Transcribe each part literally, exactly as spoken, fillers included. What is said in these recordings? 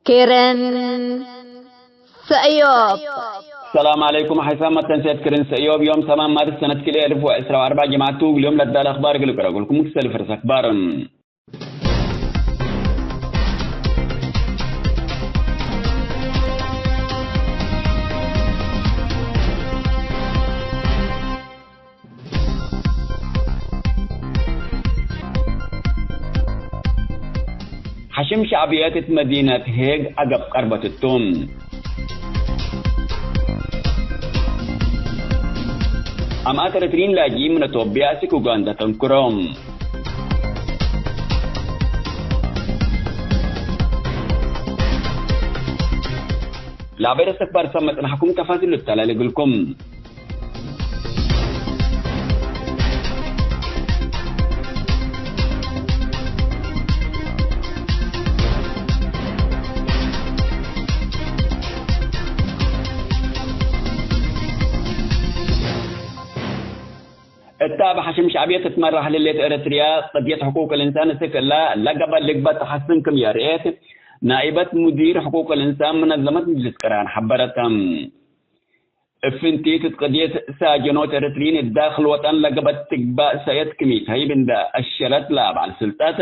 ክርን ሰእዮብ። ሰላም ዐለይኩም። ሐይሳም መተንሴት ክርን ሰእዮብ ዮም ሰማን ማርስ ሰነት ክልኤ እልፍ ወዕስራ ወአርበዕ ጅምዐት ቱ። እግል ዮም ለዳለ አኽባር እግል ቅረጉልኩም ክሰል ፍርስ አኽባር። ሐሽም ሸዕብየት እት መዲነት ሄግ አገብ ቀርበት እቱ። አምኣት ኤረትርዪን ላጅኢን ምን አቶብያ እስክ ኡጋንዳ ተንክሮ። ለአበይ ርእሰ አክባር ሰብ መጽናሕኩም ተፋሲሉ እተላሌ እግልኩም። እተ እብ ሐሽም ሸዕብየት ትትመራሕ ለሌት ኤረትርያ፣ ቅድየት ሕቁቅ ልእንሳን እስክ እላ ለገበ ልግበእ ተሐስን ክም የርኤት፣ ናኢበት ሙዲር ሕቁቅ ልእንሳን መነዘመት ምጅልስ ቅራን ሐበረተ። እብ ፍንቲት እት ቅድየት ሳጀኖት ኤረትርዪን እት ዳክል ወጠን ለገበት ትግባእ ሰእየት ክም ኢተሀይብ እንደ አሸረት ለአብዓል ስልጣት፣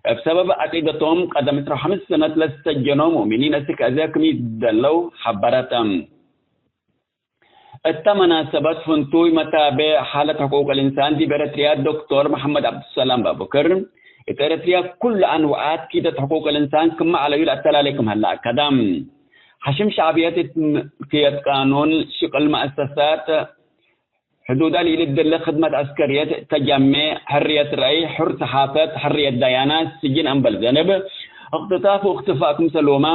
እብ ሰበብ ዐቂደቶም ቀደም ዕስራ ወሐምስ ሰነት ለሰጀኖ ሙእሚኒን እስክ አዜ ክም ኢትደለው ሐበረት። እተ መናሰበት ፍንቱይ መታቤዕ ሓለት ሕቁቅ ልእንሳን ዲብ ኤረትርያ ዶክቶር መሐመድ ዐብዱሰላም ባቡክር፣ እት ኤረትርያ ኩሉ አንዋዓት ኪደት ሕቁቅ ልእንሳን ክመ ዐለዩ ለአተላሌ ክም ሀለ አከደ። ሐሽም ሸዕብየት እት ምልክየት ቃኑን፣ ሽቅል መአሰሳት፣ ሕዱዳት ለኢልትደለ ክድመት ዐስከርየት፣ ተጀሜዕ፣ ሕርየት ረአይ፣ ሑር ሰሓፈት፣ ሕርየት ደያናት፣ ስጅን አምበል ዘንብ፣ እቅትታፍ ወእክትፋእ ክምሰልሁመ፣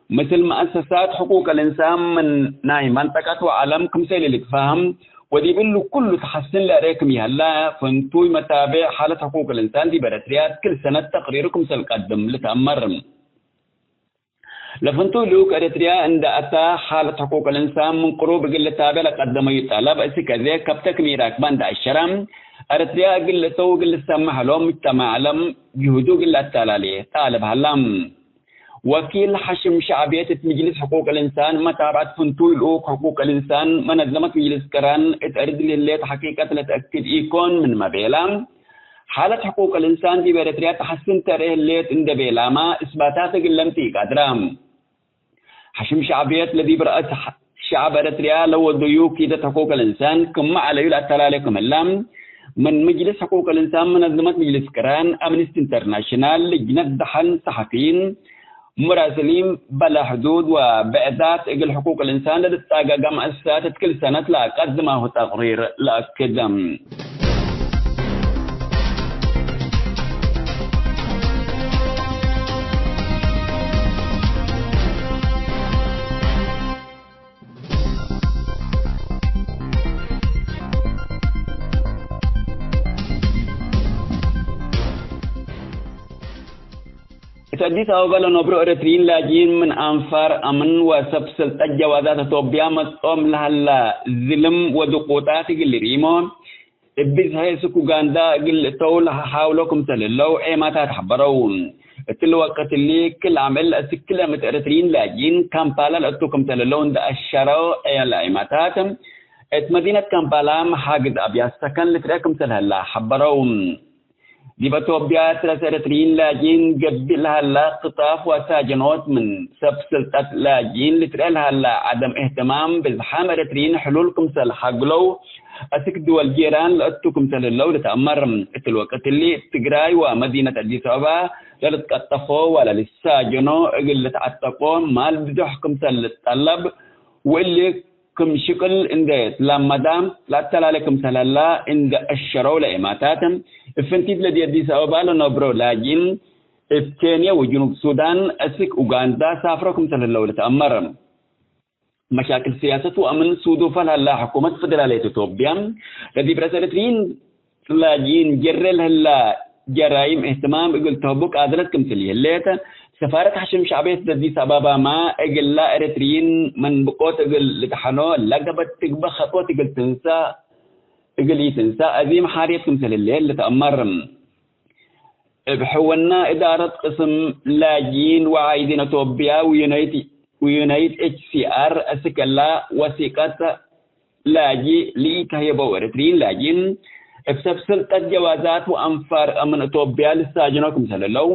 ምስል መአሰሳት ሕቁቅ ልእንሳን ምን ናይ መንጠቀት ወዐለም ክምሰል ኢልትፋህም፣ ወዲብ እሉ ኩሉ ተሐስን ለአርኤ ክም ይሀለ፣ ፍንቱይ መታቤዕ ሓለት ሕቁቅ ልእንሳን ዲብ ኤረትርያ ክል ሰነት ተቅሪሩ ክምሰል ቀድም ልትአመር። ለፍንቱይ ልኡክ ኤረትርያ እንደ አታ፣ ሓለት ሕቁቅ ልእንሳን ምን ቅሩብ እግል ልታቤዕ ለቀደመዩ ጠለብ፣ እስክ አዜ ከብተ ክም ኢራክበ እንደ አሸረ፣ ኤረትርያ እግል ልእተው እግል ልሰመሕ እሎም፣ ምጅተማዕ ዐለም ጅሁዱ እግል ለአተላሌ ጣልብ ሀላ። ወኪል ሐሽም ሸዕብየት እት ምጅልስ ሕቁቅ ልእንሳን መታብዐት ፍንቱይ ልኡክ ሕቁቅ ልእንሳን መነዘመት ምጅልስ ቅራን እት አርድ ለህሌት ሐቂቀት ለተአክድ ኢኮን ምንመ ቤላ፣ ሓለት ሕቁቅ ልእንሳን ዲብ ኤረትርያ ተሐስን ተርኤ ህሌት እንዴ ቤላመ እስባታት እግል ለምጽእ ኢቀድረ። ሐሽም ሸዕብየት ለዲብ ረአስ ሸዐብ ኤረትርያ ለወደዩ ኪደት ሕቁቅ ልእንሳን ክመ ዐለዩ ለአተላሌ ክም ህለ፣ ምን ምጅልስ ሕቁቅ ልእንሳን፣ መነዘመት ምጅልስ ቅራን፣ አምኒስቲ ኢንተርናሽናል፣ ልጅነት ደሐን፣ ሰሐፊይን፣ ሙራስሊን በላ ሕዱድ ወብዕዳት እግል ሕቁቅ ልእንሳን ለልትጻገገ መአሰሳት እት ክል ሰነት ለአቀድማሁ ተቅሪር ለአክድ። እት አዲስ አበባ ለነብሮ ኤረትርዪን ላጅኢን ምን አንፋር አምን ወሰብ ስልጠት ጀዋዛት አቶብያ መጽኦም ለሀላ ዝልም ወድቁጣት እግል ልርኢሞ፣ እብ ብዝሐ እስክ ኡጋንዳ እግል ልእተው ለሐውሎ ክምሰል ህለው ዔማታት ሐበረው። እትሊ ወቅት እሊ፣ ክል አምዕል ለአስክለ ምት ኤረትርዪን ላጅኢን ካምፓላ ለእቱ ክምሰል ህለው እንደ አሸረው ዔማታት፣ እት መዲነት ካምፓላ መሓግዝ አብያት ሰከን ልትረአ ክምሰል ህላ ሐበረው። ዲብ አቶብያ ትረስ ኤረትርዪን ላጅኢን ገብእ ለሀላ ቅጣፍ ወሳጅኖት ምን ሰብ ስልጠት ላጅኢን ልትረአ ለሀላ ዐደም እህትማም ብዝሓም ኤረትርዪን ሕሉል ክምሰል ሐግለው፣ አስክ ድወል ጄራን ለእቱ ክምሰል ህለው ልትአመር። እትሊ ወቅት እሊ፣ ትግራይ ወመዲነት አዲስ አበባ ለልትቀጠፎ ወለልሳጀኖ እግል ልትዐተቆ ማል ብዞሕ ክምሰል ልትጠለብ፣ ወእሊ ክም ሽቅል እንዴ ትላመዳ ለአተላሌ ክምሰል ህላ እንዴ አሸረው ለኤማታት፣ እብ ፍንቲት ለዲብ አዲስ አበባ ለነብሮ ላጅኢን እብ ኬንየ ወጅኑብ ሱዳን፣ አስክ ኡጋንዳ ሳፍረው ክምሰል ህለው ልትአመር። መሻክል ስያሰት ወአምን ሱዱፈ ለህላ ሕኩመት ፈደራልየት ኢትዮጵያ፣ ለዲብ ረአስ ኤረትርዪን ላጅኢን ጀሬ ለህላ ጀራይም እህትማም እግል ተህቡ ቃድረት ክምስል ይህሌት፣ ሰፋረት ሐሽም ሸዕብየት ለአዲስ አበባመ እግላ ኤረትርዪን መንብቆት እግል ልትሐኖ ለገበት ትግበእ ኸጥወት እግል ትንሰእ፣ እግል ኢትንሰእ አዚም ሓርየት ክምስል ህሌት ልትአመር። እብ ሕውና እዳረት ቅስም ላጅኢን ወዓይዲን አቶብያ ወዩናይት፣ ወዩናይት ኤች ሲ አር አስክ እላ ወሲቀት ላጂ ለኢተህየበው ኤረትርዪን ላጅኢን እብ ሰብ ስልጠት ጀዋዛት ወአንፋር አምን አቶብያ ልሳጅኖ ክምሰል ህለው፣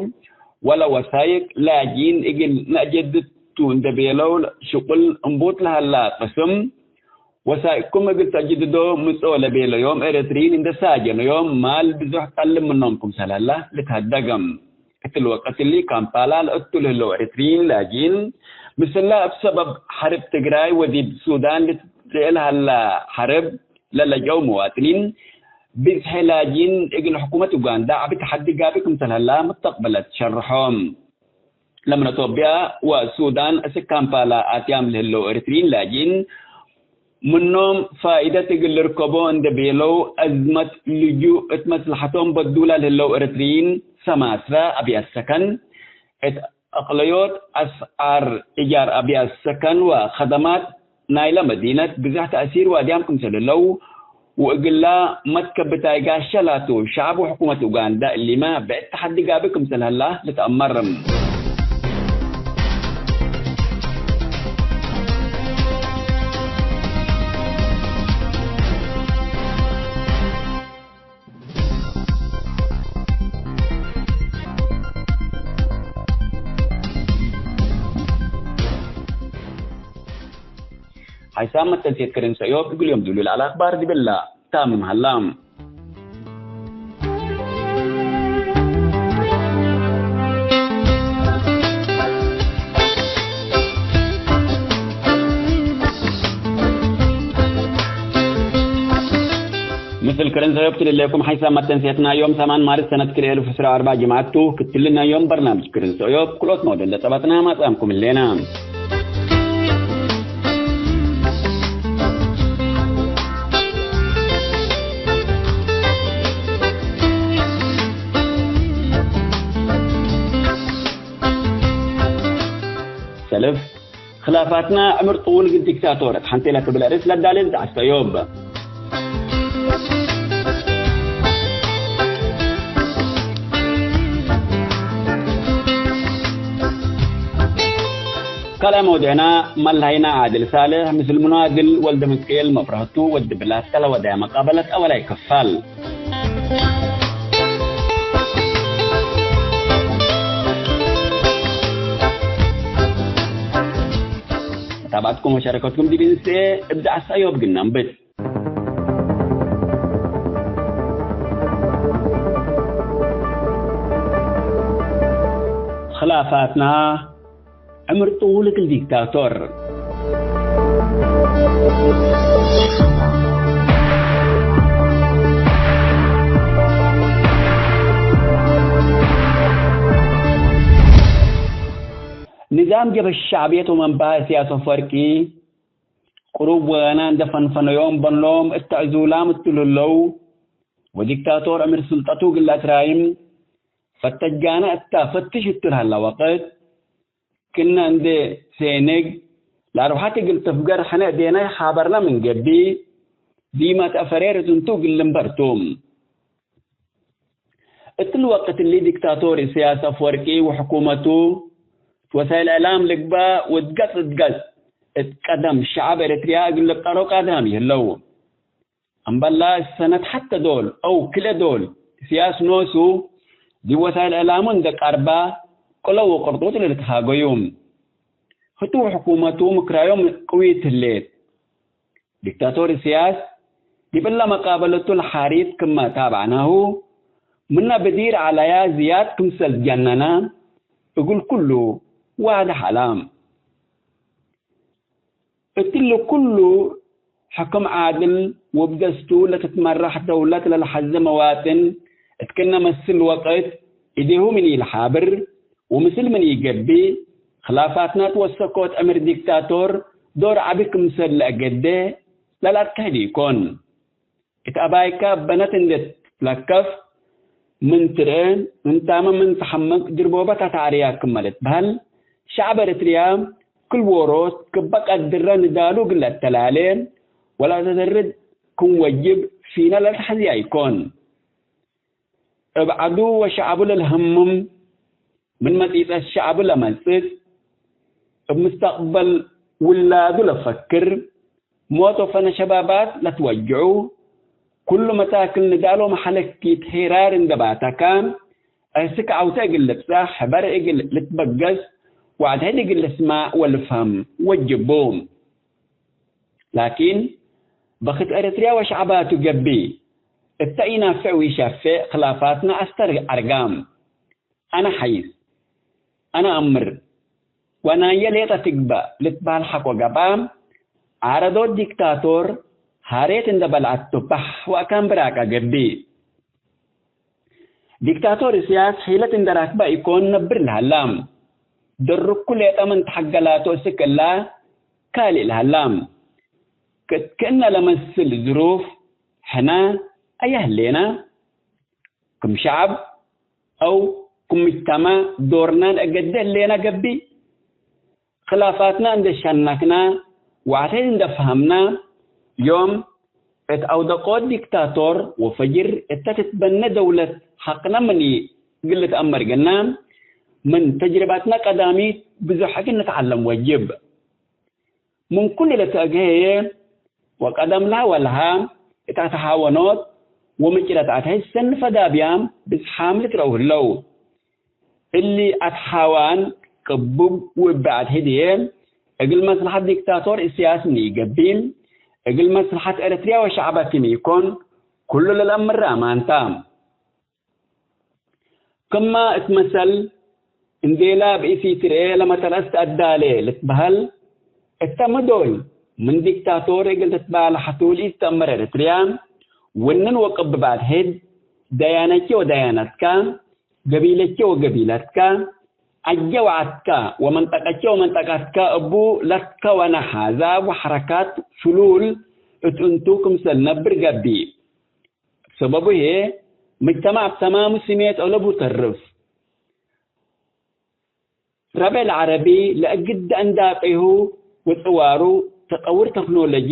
ወለ ወሳይቅ ላጅኢን እግል ነአጀድድ ቱ እንዴ ቤለው ሽቁል እምቡጥ ለሀላ ቅስም፣ ወሳይቅኩም እግል ተአጅድዶ ምጽኦ ለቤለዮም ኤረትርዪን እንዴ ሳጀነዮም ማል ብዙሕ ቀልብ ምኖም ክምሰል ሀላ ልትሀደገም። እትሊ ወቅት እሊ ካምፓላ ለእቱ ለህለው ኤረትርዪን ላጅኢን፣ ምስላ እብ ሰበብ ሐርብ ትግራይ ወዲብ ሱዳን ልትርኤ ለሀላ ሐርብ ለለጀው መዋጥኒን፣ ብዝሐ ላጅኢን እግል ሕኩመት ኡጋንዳ ዐቢ ተሐዲ ጋብእ ክምሰል ሀላ መስተቅበለት ሸርሖም። ለምን አቶብያ ወሱዳን እስክ ካምፓላ አትያም ለህለው ኤረትርዪን ላጅኢን፣ ምኖም ፋኢደት እግል ልርከቦ እንዴ ቤለው፣ አዝመት ልጁእ እት መስለሐቶም በዱላ ለህለው ኤረትርዪን ሰማስረ አብያት ሰከን፣ እት አቅለዮት አስዓር እጃር አብያት ሰከን ወከደማት ናይለ መዲነት ብዝሕ ተእሲር ወአድያም ክምሰል ህለው፣ ወእግላ መትከብታይ ጋሸ ላቱ፣ ሸዐብ ወሕኩመት ኡጋንዳ እሊመ ብዕድ ተሐዲ ጋብእ ክምሰል ሀላ ልትአመር። ሓይሳም መተንሴት ክርን ሰእዮብ እግል ዮም ዱሉ ለዐለ አክባር ዲብላ ታምም ሀላ። ምስል ክርን ሰእዮብ ትልሌኩም ሓይሳም መተንሴትና ዮም ሰማን ማርስ ሰነት ክልኤ እልፍ ዕስራ ወአርበዕ ጅምዐት ቱ። ክትልና ዮም በርናምጅ ክርን ሰእዮብ ክልኦት መውደል ለጸበጥና ማጽአምኩም ህሌና። ሰልፍ ክላፋትና ዕምር ጥዉል እግል ዲክታቶር እት ሐንቴ ለትብል አርእስ ለዳሌ እንተ አስተዮብ። ካልኣይ መውድዕና፣ መለሀይና ዓድል ሳልሕ ምስል ሙናድል ወልደ ምክኤል መብረህቱ ወዲ ብላስ ከለወዳያ መቃበለት አወላይ ክፋል። መታብዐትኩም ወሸረከትኩም ዲብ እንስኤ እብ ዳዕስ አዮብ ግናም ብት። ክላፋትና ዕምር ጥዉል እግል ዲክታቶር። ንዛም ጀብሀት ሸዕብየት ወመንበሀ እስያስ አፈወርቂ፣ ቅሩብ ወገና እንደ ፈንፈነዮም በኖም እተ ዕዙላም እቱ ለህለው፣ ወዲክታቶር ዕምር ስልጠቱ እግል ለአትራይም፣ ፈተጃነ እተ ፈትሽ እቱ ለሀላ ወቅት፣ ክእነ እንዴ ሴንግ ለአርወሐት እግል ትፍገር ሕነ እዴነ ሐበርነ ምን ገብእ፣ ዲመ ተአፈሬር እት እንቱ እግል ልንበር ቱ። እትሊ ወቅት እሊ ዲክታቶር እስያስ አፍወርቂ ወሕኩመቱ፣ እት ወሳይል እዕላም ልግበእ ወእት ገጽ እት ገጽ እት ቀደም ሸዐብ ኤረትርያ እግል ልብጠሮ ቃድራም ይህለው። እምበላ ሰነት ሐተ ዶል አው ክልኤ ዶል፣ እስያስ ኖሱ ዲብ ወሳይል እዕላሙ እንዴ ቀርበ፣ ቅለው ወቅርጡጥ ለልትሃገዩ። ህቱ ሕኩመቱ ምክራዮም ቅዊት ህሌት። ዲክታቶር እስያስ፣ ዲብ እለ መቃበለቱ ለሓሪት ክመ ታብዕናሁ፣ ምነ ብዲር ዐለያ ዝያድ ክምሰል ጀነነ፣ እግል ኩሉ ዋድሕ ዐለ። እትሊ ኩሉ፣ ሕክም ዓድል ወብደስቱ ለትትመራሕ ደውለት ለለሐዜ መዋጥን፣ እት ክእነ መስል ወቅት፣ እዴሁ ምን ኢልሓብር፣ ወምስል ምን ኢገብእ፣ ክላፋትናት ወሰኮት ዕምር ዲክታቶር ዶር ዐቢ ክምሰል ለአገዴ ለለአትከህድ ኢኮን። እት አባይከ በነት እንዴ ትትለከፍ ምን ትርኤ፣ ምን ታመ ምን ተሐምቅ፣ ድርቦበት አትዓርያ ክመ ልትበህል፣ ሸዕብ ኤረትርያ ክል ዎሮት ክበ ቀድረ ንዳሉ እግል ለአተላሌ ወለአተደርድ ክም ወጅብ ፊነ ለልትሐዜ ኢኮን። እብ ዐዱ ወሸዐቡ ለልሀምም፣ ምን መጺጸት ሸዐቡ ለመጽእ፣ እብ ምስተቅበል ውላዱ ለፈክር፣ ሞት ወፈነ ሸባባት ለትወጅዑ፣ ኩሉ መታክል ንዳል ወመሐለኪት ሄራር እንዴ ባተከ፣ እስክ ዐውተ እግል ልብጸሕ፣ ሕበር እግል ልትበገስ ወዐድ ሕድ እግል ልስማዕ ወልፍሀም ወጅቡ። ላኪን፣ በክት ኤረትርያ ወሸዕባቱ ገብእ፣ እተ ኢናፍዕ ወኢሸፌዕ ክላፋትነ አስተር አርጋም። አነ ሐይስ፣ አነ አምር፣ ወናየ ሌጠ ትግበእ ልትበህል ሐቆ ገብአ፣ ዓረዶት ዲክታቶር ሐሬት እንዴ በልዐት ቱ ፋሕ ወአካን ብራቀ ገብእ። ዲክታቶር እስያስ ሒለት እንዴ ራክበ ኢኮን ነብር ለሀላ። ድርኩ ሌጠ ምን ተሐገላቱ እስክ እላ ካልእ ለሀላ። ክእነ ለመስል ዝሩፍ ሕነ አየ ህሌነ? ክም ሸዐብ አው ክም ምጅተመዕ ዶርና ነአገዴ ህሌነ ገብእ። ክላፋትና እንዴ ሸነክና ወዐቴት እንዴ ፈሀምና፣ ዮም እት አውደቆት ዲክታቶር ወፈጅር እተ ትትበነ ደውለት ሐቅነ ምን እግል ልትአመር እግልና፣ ምን ተጅርበትነ ቀዳሚት ብዙሕ እግል ንትዐለም ወጅብ። ምን ኩሉ ለተአግሀየ ወቀደም ለሀ ወለሀ እት አትሃወኖት ወምጭረት አትሕዝ ሰኒ ፈዳብያም ብዝሓም ልትረኡ ህለው። እሊ አትሃዋን ቅቡብ ወእበ አትሕድ ህዬ፣ እግል መስለሐት ዲክታቶር እስያስ ምን ኢገብእ፣ እግል መስለሐት ኤረትርያ ወሸዕበ ክም ኢኮን፣ ኩሉ ለልአምረ አማን ተ። ክመ እት መሰል፣ እንዴ ለአብኢስ ኢትርኤ ለመተርአስ ተአዳሌ ልትበህል፣ እተ ምዶል ምን ዲክታቶር እግል ትትባለሐ ቱ ለኢትተአመር ኤረትርያ፣ ውንን ወቅብብ አትሕድ፣ ደያነቼ ወደያነትከ፣ ገቢለቼ ወገቢለትከ፣ ዐጄ ወዐድከ ወመንጠቀቼ ወመንጠቀትከ እቡ ለትከወነ ሓዛብ ወሐረካት ፍሉል እት እንቱ ክምሰል ነብር ገብእ። ሰበቡ ህዬ፣ ምጅተማዕ እብ ተማሙ ስሜት አለቡ ተርፍ። ረብዕ ለዐረቢ ለእግድ አንዳቂሁ ወጽዋሩ፣ ተጠውር ተክኖሎጂ፣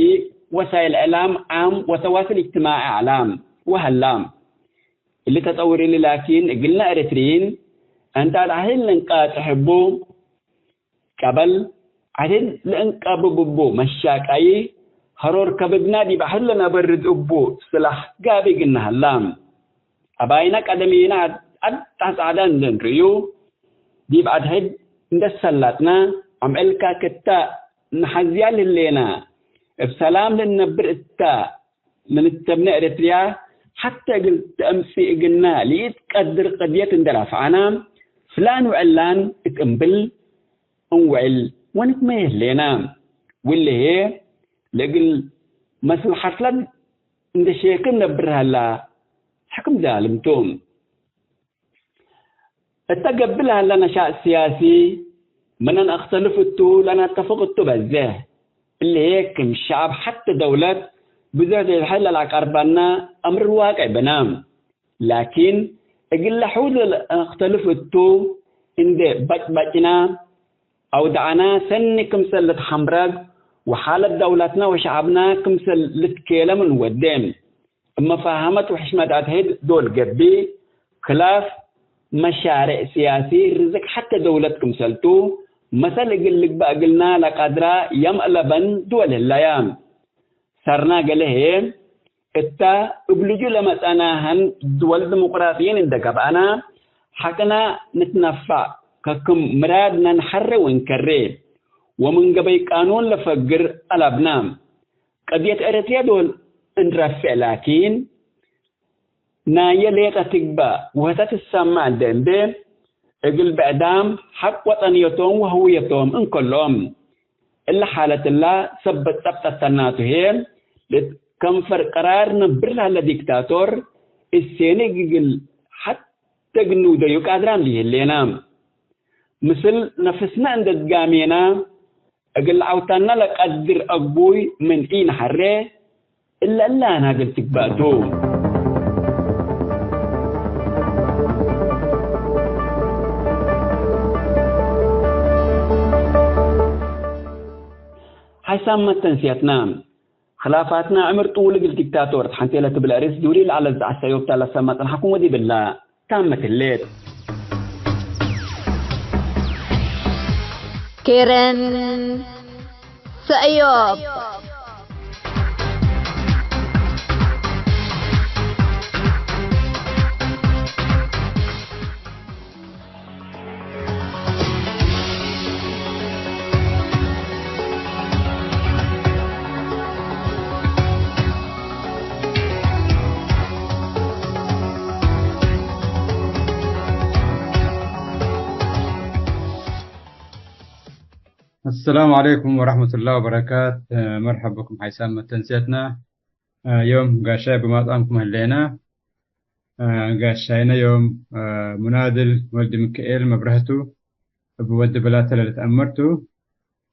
ወሳይል እዕላም ዓም ወተዋስል እጅትማዒ ዐላ ወሀላ። እሊ ተጠውር እሊ ላኪን እግልነ ኤረትርይን እንታድ አህል ልንቃጽሕ እቡ፣ ጨበል ዐድድ ለእንቀብብ እቡ መሻቃዪ፣ ሀሮር ከብድና ዲብ አሕድ ለነበርድ እቡ ስላሕ ጋቢ እግልነ ሀላ። አባይነ ቀደሚነ አድ-፣ አድ-፣ ጸዕዳ እንዴ ንርእዩ፣ ዲብ አድሕድ እንዴ ሰላጥነ፣ አምዕል ካክታ ነሐዝያ ለህሌነ፣ እብ ሰላም ልንነብር እተ ምን እተብነ ኤረትርያ ሐቴ እግል ተአምጽእ እግልነ ለኢትቀድር ቅድየት እንዴ ራፍዐነ፣ ፍላን ወዕላን እት እምብል እንውዕል ወንትመየ ህሌነ። ወእሊ ህዬ ለእግል መስለሐትለ እንዴ ሼክል ነብር ሀላ፣ ሕክም ዛልም ቱ። እተ ገብእ ለሀለ ነሻጥ ስያሲ፣ ምን እንአክተልፍ እቱ ለነተፍቅ እቱ በዜሕ። እሊ ህዬ ክም ሸዐብ ሐቴ ደውለት ብዙሕ ዴብሐ ለለአቀርበነ አምር ዋቅዕ ብነ። ላኪን፣ እግለ ሑድ ለለአክተልፍ እቱ እንዴ በጭበጭነ፣ አውደዐነ ሰኒ ክምሰል ልትሐምረግ ወሓለት ደውለትነ ወሸዐብነ ክምሰል ልትኬለም እንወዴ። እብ መፋሀመት ወሕሽመት አትሕድ ዶል ገብእ፣ ክላፍ መሻሬዕ ስያሲ ርዝቅ ሐቴ ደውለት ክምሰልቱ፣ መሰል እግል ልግበእ እግልነ ለቀድራ የም አለበን ድወል ህለያ። ሰርና ገሌ ህዬ፣ እተ እብ ልጁእ ለመጸናሀን ድወል ዲሞቅራጥይን እንዴ ገብአነ፣ ሐቅነ ንትነፈዕ ከክም ምራድነ ነሐሬ ወእንከሬ፣ ወምን ገበይ ቃኑን ለፈግር አለብነ። ቀድየት ኤረትርየ ዶል እንረፍዕ ላኪን፣ ናየ ሌጠ ትግበእ ወህተ ትሰመዕ እንዴ እንቤ፣ እግል ብዕዳም ሐቅ ወጠንየቶም ወህውየቶም እንከሎም። እለ ሓለት እለ ሰበት ጸብጠተናቱ ህዬ፣ ልትከንፈር ቀራር ነብር ለሀለ ዲክታቶር፣ እሴኒ እግል ሐቴ እግል ንውደዩ ቃድራም ሊህሌና። ምስል ነፍስነ እንዴ ትጋሜና፣ እግል ለዐውታነ ለቀድር አግቡይ ምን ኢነሐሬ፣ እለ እለ አናግል ትግበእ ቱ። ሐይሳም መተንስየትና፣ ክላፋትና ዕምር ጥውል እግል ዲክታቶር ተሐንቴ ለትብል አርእስ ዱሪ ለዐለት ዘዐት ሰዮብታ ለሰመ ጸንሐኩም ወዲብላ። ታመት ህሌት። ኬረን ሰእዮብ። السلام عليكم ورحمة الله وبركاته. መርሐብ ብኩም ሓይሳም መተንስየትና። ዮም ጋሻይ ብማጽአምኩም ህሌና። ጋሻይነ ዮም ሙናድል ወልድ ምክኤል መብረህቱ እብ ወዲ ብላተ ለልትአመር ቱ።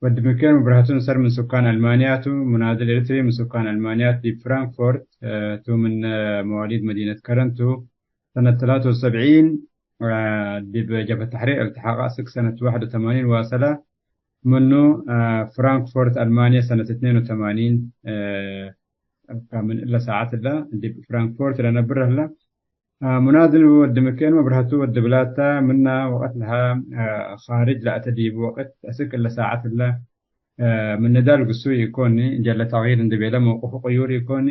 ወዲ ምክኤል መብረህቱ ንሰር ምን ሱካን አልማንያ ቱ። ሙናድል ኤሪትሪ ምን ሱካን አልማንያ ዲብ ፍራንክፎርት ቱ። ምን መዋሊድ መዲነት ከረን ቱ። ሰነት ተላተ ወሰብዒን ዲብ ጀብሀት ተሕሪር እልትሓቀ፣ አስክ ሰነት ዋሕድ ወተማኒን ዋሰለ። ምኑ ፍራንክፎርት አልማንያ ሰነት እትኔን ወተማኒን ምን እለ ሳዐት እለ ዲብ ፍራንክፎርት ለነብር ህለ። ሙናድል ወድ ምክኤል መብረህቱ ወድ ብላታ ምና ወቀት ለሀ ኻርጅ ለአተ ዲቡ ወቅት አስክ እለ ሳዐት እለ ምን ንዳል ግሱይ ኢኮኒ፣ ጀለ ተግይር እንዴ ቤለ መውቅፉ ቅዩር ኢኮኒ።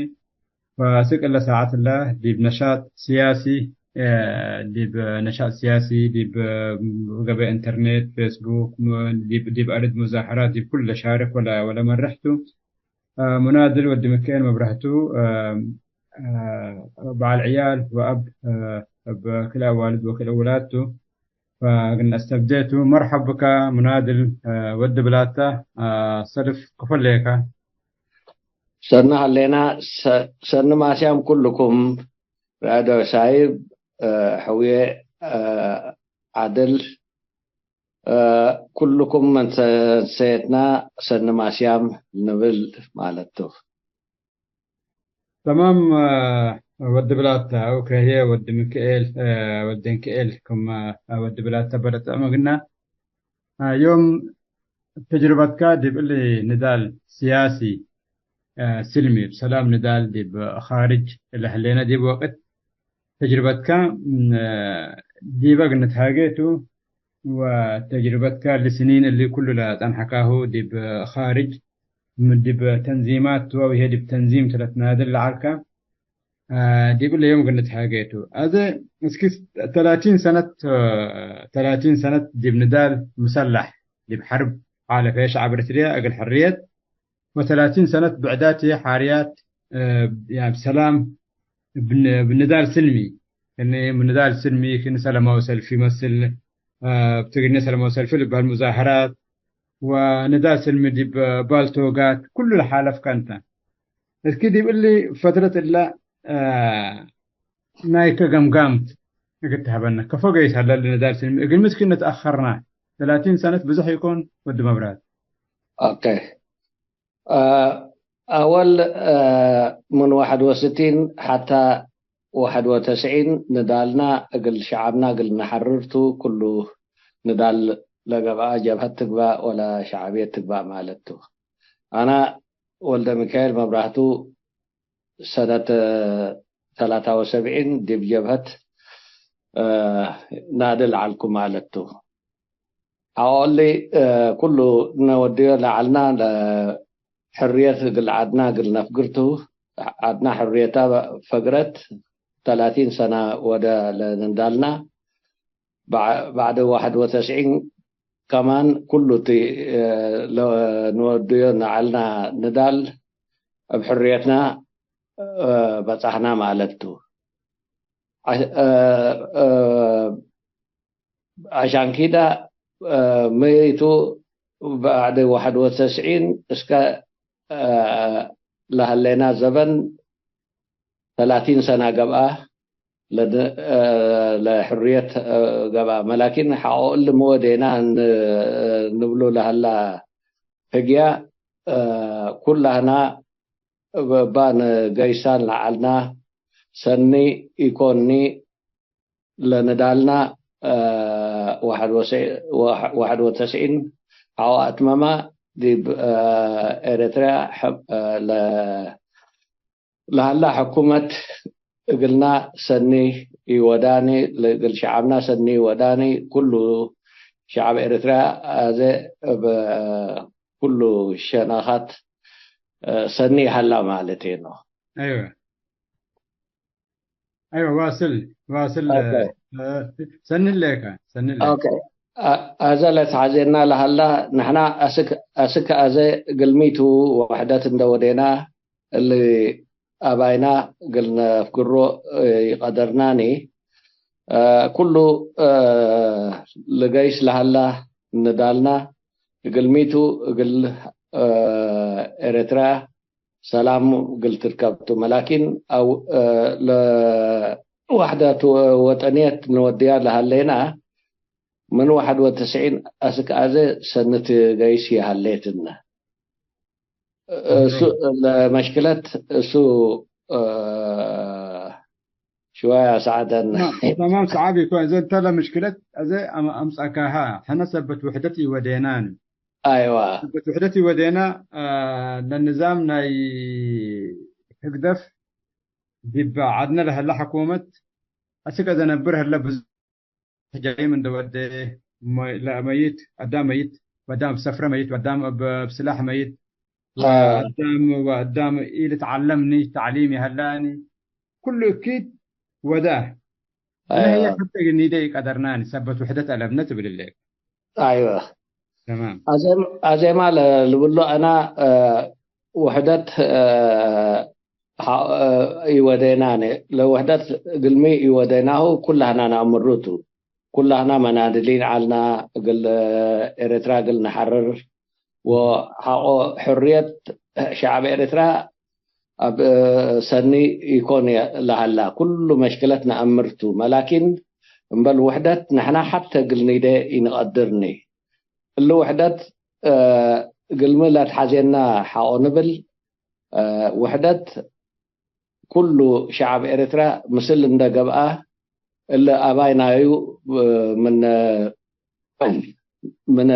ወአስክ እለ ሳዐት እለ ዲብ ነሻጥ ስያሲ ዲብ ነሻጥ ስያሲ ዲብ ገበ ኢንተርኔት፣ ፌስቡክ፣ ዲብ አርድ ሙዛሐራት ዲብ ኩሉ ለሻርክ ወለ ወለመርሕ ቱ። ሙናድል ወድ ምክኤል መብረህቱ በዐል ዕያል ወአብ እብ ክልኤ አዋልድ ወክልኤ ውላድ ቱ። ፈእግል ነአስተብዴ ቱ። መርሐብ ብከ ሙናድል ወድ ብላታ፣ ሰልፍ ክፎ ሌከ። ሰኒ ሀሌና፣ ሰኒ ማስያም ኩልኩም ራዶ ሳይብ፣ ሕውዬ፣ ዓድል፣ ኩልኩም መንሰየትና ሰኒ ማስያም ንብል ማለት ቱ። ተማም ወድ ብላታ፣ አው ከህዬ ወድ ምክኤል፣ ወድ እንክኤል ክም ወድ ብላታ በለጠ መግና። ዮም ተጅርበትካ ዲብ እሊ ንዳል ስያሲ ስልሚ፣ እብ ሰላም ንዳል ዲብ ኻርጅ ለህሌነ ዲብ ወቅት ተጅርበትካ ዲበ እግል ንትሃጌ ቱ። ወተጅርበትካ እሊ ስኒን እሊ ኩሉ ለጸንሐካሁ ዲብ ኻርጅ ዲብ ተንዚማት ቱ፣ አው ህዬ ዲብ ተንዚም ቱ ለትናድል ለዐልካ፣ ዲብ እለ ዮም እግል ንትሃጌ ቱ። አዜ እስኪ ተላቲን ሰነት፣ ተላቲን ሰነት ዲብ ንዳል ሙሰላሕ፣ ዲብ ሐርብ ሓለፈ ሸዐብ ኤሪትርያ እግል ሕርየት፣ ወተላቲን ሰነት ብዕዳት ሓርያት፣ ያ፣ ሰላም ብን-፣ ብንዳል ስልሚ፣ እኔ ብንዳል ስልሚ ክን ሰለማዊ ሰልፊ መስል፣ አ፣ ብትግርኛ ሰለማዊ ሰልፊ ልባል ሙዛሀራት ወንዳል ስልሚ ዲብ ባልቶጋት ኩሉ ለሓለፍካ እንተ። እስኪ ዲብ እሊ ፈትረት እለ፣ አ፣ ናይከ ገምጋምት እግል ትሀበነ። ከፎ ገይስ ሀለ ለንዳል ስልሚ እግል ምስኪን ንትአኸርና። ተላቲን ሰነት ብዙሕ ኢኮን ወዲ መብራት። ኦኬ። አ፣ አወል፣ አ፣ ምን ዋሕድ ወስቲን ሐታ ዋሕድ ወተስዒን ንዳልና እግል ሸዐብና እግል ነሐርር ቱ። ኩሉ ንዳል ለገብአ ጀብሀት ትግባእ ወለ ሸዐብየት ትግባእ ማለት ቱ። አና ወልደ ሚካኤል መብራህቱ ሰነት ተላታ ወሰብዒን ዲብ ጀብሀት፣ አ፣ ናድል ዐልኩ ማለት ቱ። ሐቆ እሊ፣ እ፣ ኩሉ ነወድዮ ለዐልና ለሕርየት እግል ዐድና እግል ነፍግር ቱ። ዐድና ሕርየታ ፈግረት፣ ተላቲን ሰነ ወደ ለንዳልና። በዕ-፣ በዕድ ዋሕድ ወተስዒን ከማን ኩሉ እቲ፣ እ፣ ለ-፣ ንወድዮ ነዐልና ንዳል እብ ሕርየትና፣ እ፣ በጻሕና ማለት ቱ። ዐ-፣ እ፣ እ፣ ዐሻን ኪዳ፣ እ፣ ምይቱ በዕድ ዋሕድ ወተስዒን እስከ፣ እ፣ ለሀሌና ዘበን ተላቲን ሰና ገብአ፣ ለድ-፣ እ፣ ለሕርየት፣ እ፣ ገብአ። መላኪን ሐቆ እሊ ምወዴና ን-፣ ንብሉ ለሀላ ህግያ፣ እ፣ ኩላህና እባ ንገይሳን ለዐልና ሰኒ ኢኮኒ። ለንዳልና፣ እ፣ ዋሕድ ወሰ-፣ ዋሕ-፣ ዋሕድ ወተስዒን ሐቆ አትመማ ዲብ፣ እ፣ ኤረትርያ ሐ-፣ እ፣ ለ-፣ ለሀላ ሕኩመት እግልና ሰኒ ኢወዳኒ፣ ለእግል ሸዐብና ሰኒ ኢወዳኒ፣ ኩሉ ሸዐብ ኤረትርያ አዜ እብ ኩሉ ሸነኻት ሰኒ ሀላ ማለቴ ነው። አይወ። አይወ፣ ዋስል፣ ዋስል፣ ኦኬ። እ፣ ሰኒ ህሌከ፣ ሰኒ ህሌከ። ኦኬ። አ-፣ አዘ ለትሐዜና ለሀላ፣ ንሕና አስክ፣ አስክ አዘ ግልሚቱ ወሕደት እንደ ወዴና፣ እሊ አባይና እግል ነፍግሮ፣ እ፣ ይቀደርናኒ። እ፣ ኩሉ፣ እ፣ ልገይስ ለሀላ ንዳልና፣ እግልሚቱ እግል፣ እ፣ ኤረትርያ ሰላም እግል ትርከብ ቱ። መላኪን አው፣ እ፣ ለወሕደት ወጠንየት ንወድያ ለሀሌና፣ ምን ወሐድ ወትስዒን አስክ አዜ ሰኒ ትገይስ ይሀሌትነ። እሱ ለመሽክለት እሱ፣ እ፣ ሽወያ ሰዓደን። ተማም፣ ተማም፣ ሰዓብ ኢኮን። እዘ እንተ ለምሽክለት እዘ አም-፣ አምጻካሃ፣ ሕነ ሰበት ውሕደት ኢወዴናን። አይዋ። ሰበት ውሕደት ኢወዴና፣ እ፣ ለንዛም ናይ ህግደፍ ዲብ ዐድነ ለሀለ ሕኩመት አስክ እዘ ነብር ህለ ብዙሕ ጃሪም እንደ ወዴ፣ መ-፣ ለመይት፣ አዳም መይት፣ ወአዳም እብ ሰፍረ መይት፣ ወአዳም እብ፣ እብ ስላሕ መይት፣ አዎ። ወአዳም፣ ወአዳም ኢልትዓለምኒ፣ ተዕሊም ይሀላኒ፣ ኩሉ እኪት ወደ። እነ ህዬ አዎ። ሐቴ ግኒደ ኢቀደርናኒ፣ ሰበት ውሕደት አለብነ ትብል እለ። አይወ። ተማም። አዜም-፣ አዜማ ለ-፣ ልብሎ አና፣ እ፣ ውሕደት፣ እ፣ ሐ-፣ እ፣ ኢወዴናነ። ለውሕደት እግልሚ ኢወዴናሁ ኩላህና ነአምሩ ቱ። ኩላህና መናድሊን ዐልና እግል ኤረትራ እግል ነሐርር ወሐቆ ሕርየት ሸዐብ ኤረትራ አብ ሰኒ ኢኮን ለሀላ። ኩሉ መሽክለት ነአምር ቱ። መላኪን እምበል ውሕደት ንሕና ሐተ እግል ኒዴ ኢንቀድርኒ። እሊ ውሕደት፣ እ፣ እግልሚ ለትሐዜና ሐቆ ንብል። እ፣ ውሕደት ኩሉ ሸዐብ ኤረትራ ምስል እንደ ገብአ፣ እለ አባይ ናዩ፣ እ፣ ምን፣ ምን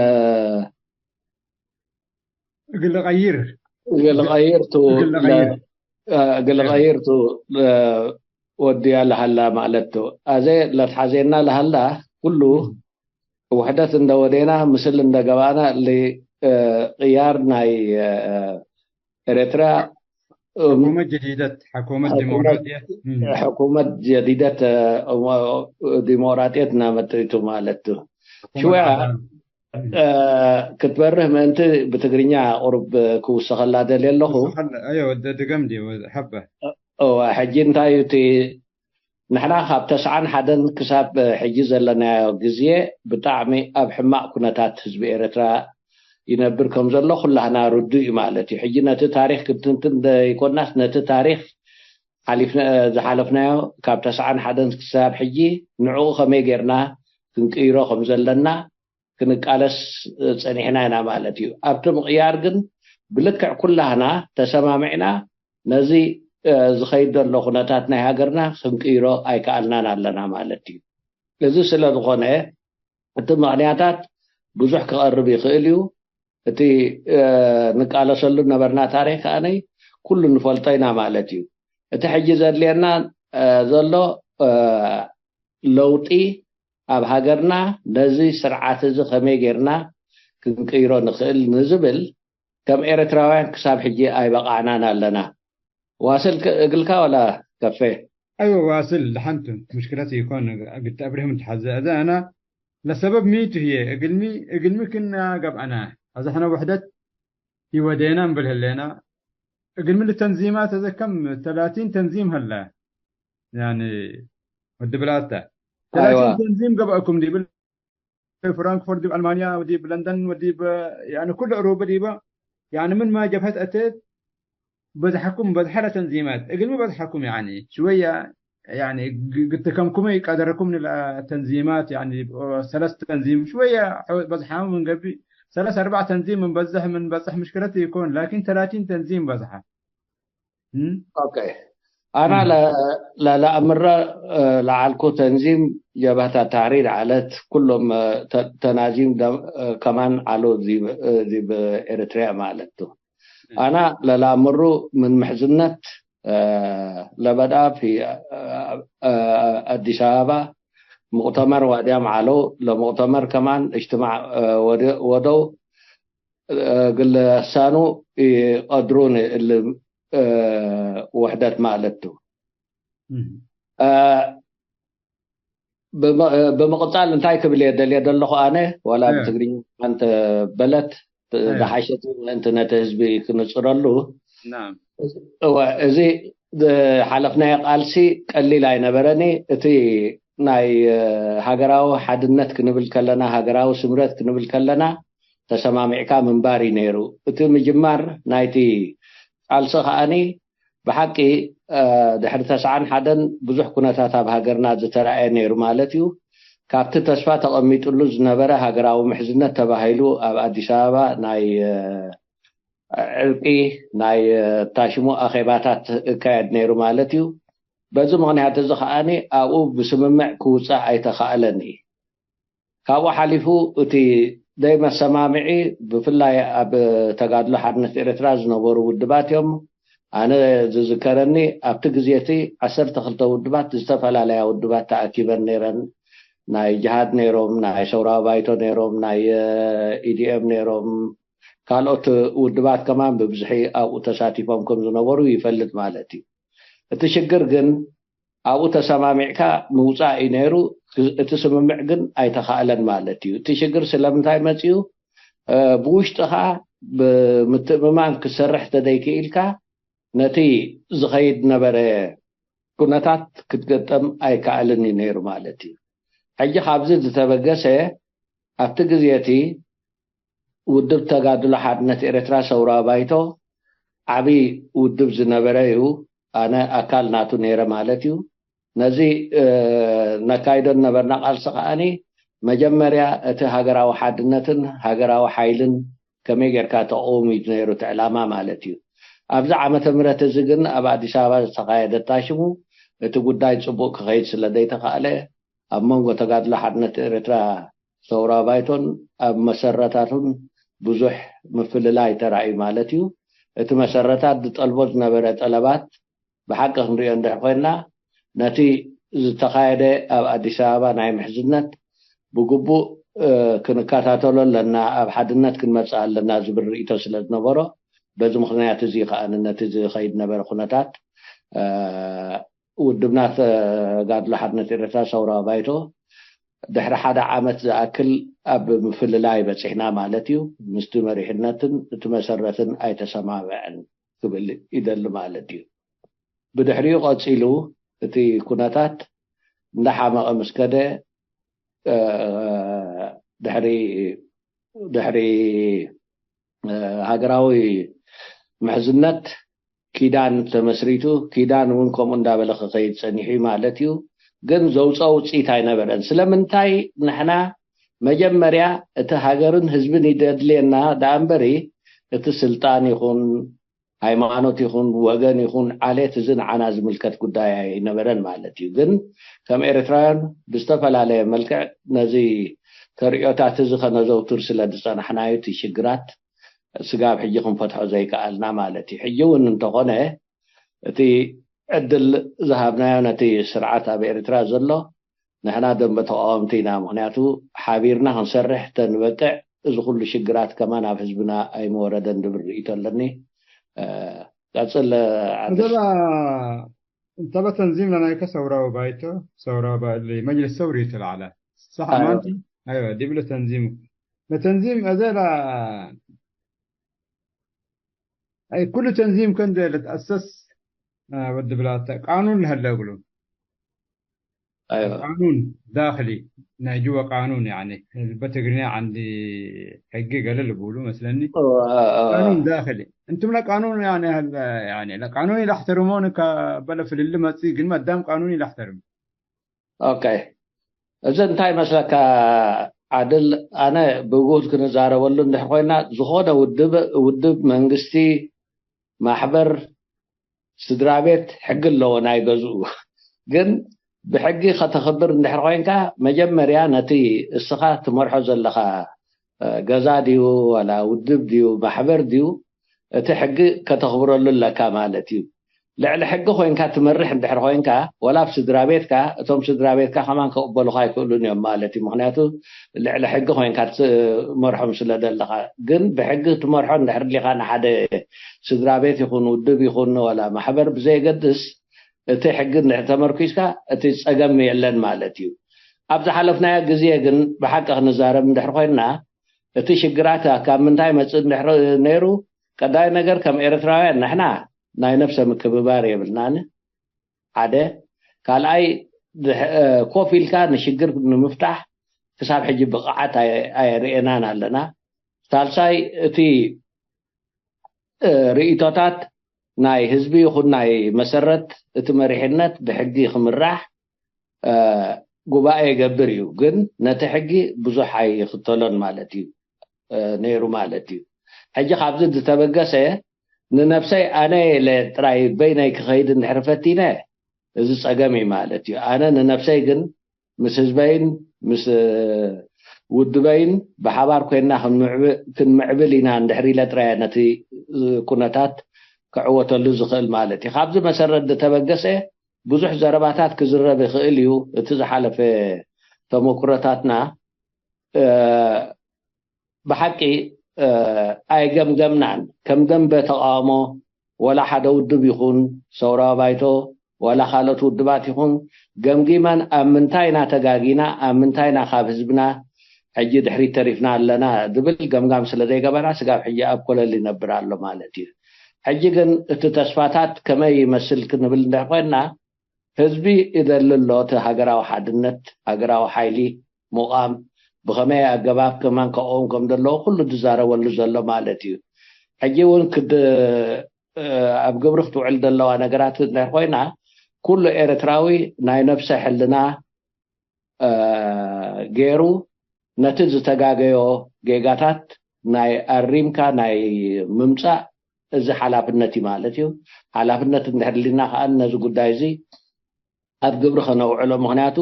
እግል ቀይር። እግል ቀይር ቱ እግል ለ-፣ ቀይር። እ፣ እግል እግል ቀይር ቱ፣ እ፣ ወድያ ለሀላ ማለት ቱ። አዜ ለትሐዜና ለሀላ ኩሉ እም። ውሕደት እንደ ወዴና፣ ምስል እንደ ገባና፣ እሊ፣ እ፣ ቅያር ናይ፣ እ፣ ኤረትራ፣ እም፣ ሕኩመት ጀዲደት፣ ሕኩመት ሕኩመት፣ ዲሞክራጥየት፣ እም። ሕኩመት ጀዲደት፣ እ፣ ዲሞክራጥየት ናመጥሪቱ ማለት ቱ። ሕኩመት ሽወያ፣ ዓዳል። እም። እ፣ ክትበርህ ምእንቲ ብትግርኛ ቁሩብ ክውሰኸላ ደልየ ኣለኹ። ክውሰኸላ፣ አዮ፣ ወደ ድገም ዲ፣ ወደ ሐበ። እወ፣ ሕጂ እንታይ እዩ እቲ ንሕና ካብ ተስዓን ሓደን ክሳብ ሕጂ ዘለናዮ ግዜ ብጣዕሚ ኣብ ሕማቕ ኩነታት ህዝቢ ኤረትራ ይነብር ከም ዘሎ ኩላህና ርዱእ እዩ ማለት እዩ። ሕጂ ነቲ ታሪኽ ክንትንትን ዘይኮናስ ነቲ ታሪኽ ሓሊፍና፣ ዝሓለፍናዮ ካብ ተስዓን ሓደን ክሳብ ሕጂ ንዕኡ ከመይ ጌርና ክንቅይሮ ከም ዘለና ክንቃለስ ጸኒሕና ኢና ማለት እዩ። ኣብቲ ምቕያር ግን ብልክዕ ኩላህና ተሰማሚዕና ነዚ፣ እ፣ ዝኸይድ ዘሎ ኩነታት ናይ ሃገርና ክንቅይሮ ኣይከኣልናን ኣለና ማለት እዩ። እዚ ስለ ዝኾነ እቲ ምኽንያታት ብዙሕ ክቐርብ ይኽእል እዩ። እቲ፣ እ፣ ንቃለሰሉ ነበርና ታሪኽ ከኣነይ ኩሉ ንፈልጦ ኢና ማለት እዩ። እቲ ሕጂ ዘድልየና፣ እ፣ ዘሎ፣ እ፣ ለውጢ ኣብ ሃገርና ነዚ ስርዓት እዚ ከመይ ጌርና ክንቅይሮ ንኽእል ንዝብል ከም ኤረትራውያን ክሳብ ሕጂ ኣይበቃዕናን ኣለና። ዋስል ክ-፣ እግልካ ወላ ከፌ? አይወ ዋስል፣ ለሐንቱ ምሽክለት ኢኮን እግል ተአብርህም እንተሐዘ። አዜ አና ለሰበብ ሚቱ ህዬ እግልሚ፣ እግልሚ ክና ገብአና። አዜ ሕነ ውሕደት ኢወዴና እምብል ህሌና፣ እግልሚ ለተንዚማት አዜ ከም ተላቲን ተንዚም ሀለ። ያኒ ወዲ ብላታ። አይዋ። ተላቲን ተንዚም ገብአኩም ዲብል ፍራንክፎርት ዲብ አልማንያ ወዲብ ለንደን ወዲብ፣ ያኒ፣ ኩሉ ዕሩበ ዲበ፣ ያኒ፣ ምን ማ ጀብሀት አቴት በዝሐኩም፣ በዝሐ ለተንዚማት እግልሚ በዝሐኩም፣ ያኒ፣ ሽወያ፣ ያኒ፣ ግ-፣ ግትከምኩመ ቀደረኩም ለተንዚማት፣ ያኒ፣ ሰለስ ተንዚም ሽወያ በዝሐሙ ምን ገብእ፣ ሰለስ አርባዕ ተንዚም ምን በዝሕ፣ ምን በዝሕ ምሽክለት ኢኮን፣ ላኪን ተላቲን ተንዚም በዝሐ። እም? ኦኬ። አና እም። ለ-፣ ለ-፣ ለአምረ፣ እ፣ ለዐልኩ ተንዚም ጀብሀት ተሕሪር ዐለት፣ ኩሎም፣ እ፣ ተ-፣ ተናዚም ደ-፣ እ፣ ከማን ዐሉ ዲብ፣ እ፣ ዲብ ኤረትርያ ማለት ቱ። እም። አና ለለአምሩ ምን ምሕዝነት እ፣ ለበድአብ ህይ፣ እ፣ እ፣ አዲስ አበባ ሙቅተመር ወእድያም ዐለው። ለሙቅተመር ከማን እጅትማዕ፣ እ፣ ወደ-፣ ወደው፣ እ፣ እግል ለሳኑ ኢቀድሩን እሊ፣ እ፣ ውሕደት ማለት ቱ። እም። እ፣ ብም-፣ ብምቅጻል እንታይ ክብል እየ ደልየ ደለኹ ኣነ፣ ወላ እም። ብትግርኛ እንተ በለት፣ እም። ደሓሸት እንተ ነቲ ህዝቢ ክንጽረሉ። ናም። እወ፣ እዚ ዝሓለፍናዮ ቃልሲ ቀሊል ኣይነበረኒ። እቲ ናይ፣ እ፣ ሃገራዊ ሓድነት ክንብል ከለና፣ ሃገራዊ ስምረት ክንብል ከለና፣ ተሰማሚዕካ ምንባር እዩ ነይሩ። እቲ ምጅማር ናይቲ ቃልሲ ከኣኒ ብሓቂ፣ እ፣ ድሕሪ ተስዓን ሓደን ብዙሕ ኩነታት ኣብ ሃገርና ዝተራእየ ነይሩ ማለት እዩ። ካብቲ ተስፋ ተቐሚጥሉ ዝነበረ ሃገራዊ ምሕዝነት ተባሂሉ ኣብ ኣዲስ ኣበባ ናይ፣ እ፣ ዕርቂ፣ ናይ፣ እ፣ ታሽሙ ኣኼባታት እካየድ ነይሩ ማለት እዩ። በዚ ምኽንያት እዚ ከኣኒ ኣብኡ ብስምምዕ ክውጻእ ኣይተኻእለን እዩ። ካብኡ ሓሊፉ እቲ ደይመሰማምዒ ብፍላይ ኣብ ተጋድሎ ሓርነት ኤርትራ ዝነበሩ ውድባት እዮም። ኣነ ዝዝከረኒ ኣብቲ ግዜ እቲ ዓሰርተ ክልተ ውድባት ዝተፈላለያ ውድባት ተኣኪበን ነይረን። ናይ ጅሃድ ነይሮም፣ ናይ ሰውራዊ ባይቶ ነይሮም፣ ናይ፣ እ፣ ኢዲኤም ነይሮም፣ ካልኦት ውድባት ከማን ብብዝሒ ኣብኡ ተሳቲፎም ከም ዝነበሩ ይፈልጥ ማለት እዩ። እቲ ሽግር ግን ኣብኡ ተሰማሚዕካ ምውጻእ እዩ ነይሩ። እቲ ስምምዕ ግን ኣይተኻእለን ማለት እዩ። እቲ ሽግር ስለምንታይ መጽኡ? እ፣ ብውሽጥኻ ብምትእምማን ክሰርሕ ተደይክኢልካ ነቲ ዝኸይድ ነበረ ኩነታት ክትገጠም ኣይከኣልን እዩ ነይሩ ማለት እዩ። ሕጂ ካብዚ ዝተበገሰ ኣብቲ ግዜ እቲ ውድብ ተጋድሎ ሓርነት ኤርትራ ሰውራዊ ባይቶ ዓቢ ውድብ ዝነበረ እዩ። ኣነ ኣካል ናቱ ነይረ ማለት እዩ። ነዚ፣ እ፣ ነካይዶ ነበርና ቃልሲ ከኣኒ መጀመርያ እቲ ሃገራዊ ሓድነትን ሃገራዊ ሓይልን ከመይ ጌርካ ተቐውም እዩ ነይሩ እቲ ዕላማ ማለት እዩ። ኣብዚ ዓመተ ምህረት እዚ ግን ኣብ ኣዲስ ኣበባ ዝተኻየደ ታሽሙ እቲ ጉዳይ ጽቡቕ ክኸይድ ስለ ዘይተኻእለ ኣብ መንጎ ተጋድሎ ሓርነት ኤርትራ ሰውራዊ ባይቶን ኣብ መሰረታቱን ብዙሕ ምፍልላይ ተራእዩ ማለት እዩ። እቲ መሰረታት ዝጠልቦ ዝነበረ ጠለባት ብሓቂ ክንሪኦ እንድሕር ኮይንና፣ ነቲ ዝተኻየደ ኣብ ኣዲስ ኣበባ ናይ ምሕዝነት ብግቡእ፣ እ፣ ክንከታተሎ ኣለና፣ ኣብ ሓድነት ክንመጽእ ኣለና ዝብል ርእይቶ ስለ ዝነበሮ፣ በዚ ምኽንያት እዚ ከኣ ነቲ ዝኸይድ ነበረ ኩነታት፣ እ፣ ውድብና ተጋድሎ ሓርነት ኤርትራ ሰውራዊ ባይቶ ድሕሪ ሓደ ዓመት ዝኣክል ኣብ ምፍልላይ በጺሕና ማለት እዩ። ምስቲ መሪሕነትን እቲ መሰረትን ኣይተሰማምዐን ክብል ይደሊ ማለት እዩ። ብድሕሪኡ ቀጺሉ እቲ ኩነታት እንዳሓመቐ ምስ ከደ፣ እ፣ ድሕሪ፣ ድሕሪ፣ እ፣ ሃገራዊ ምሕዝነት ኪዳን ተመስሪቱ፣ ኪዳን እውን ከምኡ እንዳበለ ክኸይድ ጸኒሑ እዩ ማለት እዩ። ግን ዘውጽኦ ውጽኢት ኣይነበረን። ስለምንታይ ንሕና መጀመርያ እቲ ሃገርን ህዝብን ይደድልየና ደኣ እምበሪ፣ እቲ ስልጣን ይኹን፣ ሃይማኖት ይኹን፣ ወገን ይኹን፣ ዓሌት፣ እዚ ንዓና ዝምልከት ጉዳይ ኣይነበረን ማለት እዩ። ግን ከም ኤርትራውያን ብዝተፈላለየ መልክዕ ነዚ ተርእዮታት እዚ ከነዘውትር ስለ ዝጸናሕናዩ፣ እቲ ሽግራት ስጋብ ሕጂ ክንፈትሖ ዘይከኣልና ማለት እዩ። ሕጂ እውን እንተኾነ፣ እቲ ዕድል ዝሃብናዮ ነቲ ስርዓት ኣብ ኤርትራ ዘሎ፣ ንሕና ደንበ ተቃወምቲ ኢና። ምኽንያቱ፣ ሓቢርና ክንሰርሕ ተንበቅዕ፣ እዚ ኩሉ ሽግራት ከማን ኣብ ህዝብና ኣይምወረደን ዝብል ርእይቶ ኣለኒ። እ፣ ቀጽል፣ ዓድል። እዘባ እንተበ ተንዚም ለናይከ ሰውራዊ ባይቶ፣ ሰውራዊ ባ-፣ እሊ መጅልስ ሰውሪ ቱ ለዐለ። ሰሕ አይወ። አማንቲ? አይወ፣ ዲብለ ተንዚም። ለተንዚም እዘ ለ-፣ አይ፣ ኩሉ ተንዚም ከእንደ ልትአሰስ፣ አ፣ ወድ ብላተ ቃኑን ለሀለ እግሉ። አይወ። ቃኑን ዳክሊ፣ ናይ ጅወ ቃኑን፣ ያኒ፣ ህዝበ ትግርኛ ዐንዲ ሕጊ ገሌ ልቡሉ መስለኒ። ኦ፣ አ፣ አ፣ አ። ቃኑን ዳክሊ። እንቱም ለቃኑን፣ ያኒ፣ ህለ፣ ያኒ፣ ለቃኑን ኢለሕተርሞን ከበለ ፍልል መጽእ፣ ግን መዳም ቃኑን ኢለሕተርም። ኦኬ። እዚ እንታይ መስለካ ዓድል፣ ኣነ ብውሁድ ክንዛረበሉ እንድሕር ኮይና፣ ዝኾነ ውድብ፣ ውድብ፣ መንግስቲ፣ ማሕበር፣ ስድራ ቤት ሕጊ ኣለዎ ናይ ገዝኡ። ግን ብሕጊ ከተኽብር እንድሕር ኮይንካ፣ መጀመርያ ነቲ እስኻ ትመርሖ ዘለኻ፣ እ፣ ገዛ ድዩ፣ ዋላ ውድብ ድዩ፣ ማሕበር ድዩ፣ እቲ ሕጊ ከተኽብረሉ ኣለካ ማለት እዩ። ልዕሊ ሕጊ ኮይንካ ትመርሕ እንድሕር ኮይንካ፣ ወላ ኣብ ስድራ ቤትካ፣ እቶም ስድራ ቤትካ ከማን ከቅበሉኻ ኣይክእሉን እዮም ማለት እዩ። ምክንያቱ ልዕሊ ሕጊ ኮይንካ ትመርሖም ስለ ዘለኻ። ግን ብሕጊ ትመርሖ እንድሕር ሊኻ ንሓደ ስድራ ቤት ይኹን ውድብ ይኹን ወላ ማሕበር ብዘየገድስ፣ እቲ ሕጊ እንድሕር ተመርኪስካ እቲ ጸገም የለን ማለት እዩ። ኣብ ዝሓለፍናዮ ግዜ ግን ብሓቂ ክንዛረብ እንድሕር ኮይንና፣ እቲ ሽግራት ካብ ምንታይ መጽእ እንድሕር ነይሩ፣ ቀዳይ ነገር ከም ኤርትራውያን ንሕና ናይ ነፍሰ ምክብባር የብልናን። ሓደ። ካልኣይ፣ ድሕ-፣ እ፣ ኮፍ ኢልካ ንሽግር ንምፍታሕ ክሳብ ሕጂ ብቕዓት ኣየ-፣ ኣየርእየናን ኣለና። ሳልሳይ፣ እቲ፣ እ፣ ርእይቶታት ናይ ህዝቢ ይኹን ናይ መሰረት እቲ መሪሕነት ብሕጊ ክምራሕ፣ እ፣ ጉባኤ ይገብር እዩ። ግን ነቲ ሕጊ ብዙሕ ኣይኽተሎን ማለት እዩ፣ እ፣ ነይሩ ማለት እዩ። ሕጂ ካብዚ ዝተበገሰ ንነፍሰይ ኣነ ኢለ ጥራይ በይነይ ክኸይድ እንድሕር ፈቲነ፣ እዚ ጸገም እዩ ማለት እዩ። ኣነ ንነፍሰይ ግን ምስ ህዝበይን ምስ፣ እ፣ ውድበይን ብሓባር ኮይንና ክንምዕብ-፣ ክንምዕብል ኢና እንድሕር ኢለ ጥራይ ነቲ፣ እ፣ ኩነታት ክዕወተሉ ዝኽእል ማለት እዩ። ካብዚ መሰረት ዝተበገሰ ብዙሕ ዘረባታት ክዝረብ ይኽእል እዩ። እቲ ዝሓለፈ ተመኩሮታትና፣ እ፣ ብሓቂ፣ እ፣ ኣይገምገምናን። ከም ደንበ ተቃውሞ ወላ ሓደ ውድብ ይኹን፣ ሰውራዊ ባይቶ ወላ ካልኦት ውድባት ይኹን፣ ገምጊመን ኣብ ምንታይ ኢና ተጋጊና፣ ኣብ ምንታይ ኢና ካብ ህዝብና ሕጂ ድሕሪት ተሪፍና ኣለና ዝብል ገምጋም ስለ ዘይገበና፣ ስጋብ ሕጂ ኣብ ኮለል ይነብር ኣሎ ማለት እዩ። ሕጂ ግን እቲ ተስፋታት ከመይ ይመስል ክንብል እንድሕር ኮይንና፣ ህዝቢ ይደሊ ኣሎ፣ እቲ ሃገራዊ ሓድነት፣ ሃገራዊ ሓይሊ፣ ምቋም፣ ብኸመይ ኣገባብ ከማን ከቆም ከም ዘለዎ ኩሉ ዝዛረበሉ ዘሎ ማለት እዩ። ሕጂ እውን ክድ-፣ እ፣ ኣብ ግብሪ ክትውዕል ዘለዋ ነገራት እንድሕር ኮይና፣ ኩሉ ኤርትራዊ ናይ ነፍሰ ሕልና፣ እ፣ ገይሩ ነቲ ዝተጋገዮ ጌጋታት ናይ ኣሪምካ ናይ ምምጻእ እዚ ሓላፍነት እዩ ማለት እዩ። ሓላፍነት እንድሕር ሊና ከኣ ነዚ ጉዳይ እዚ ኣብ ግብሪ ከነውዕሎ። ምኽንያቱ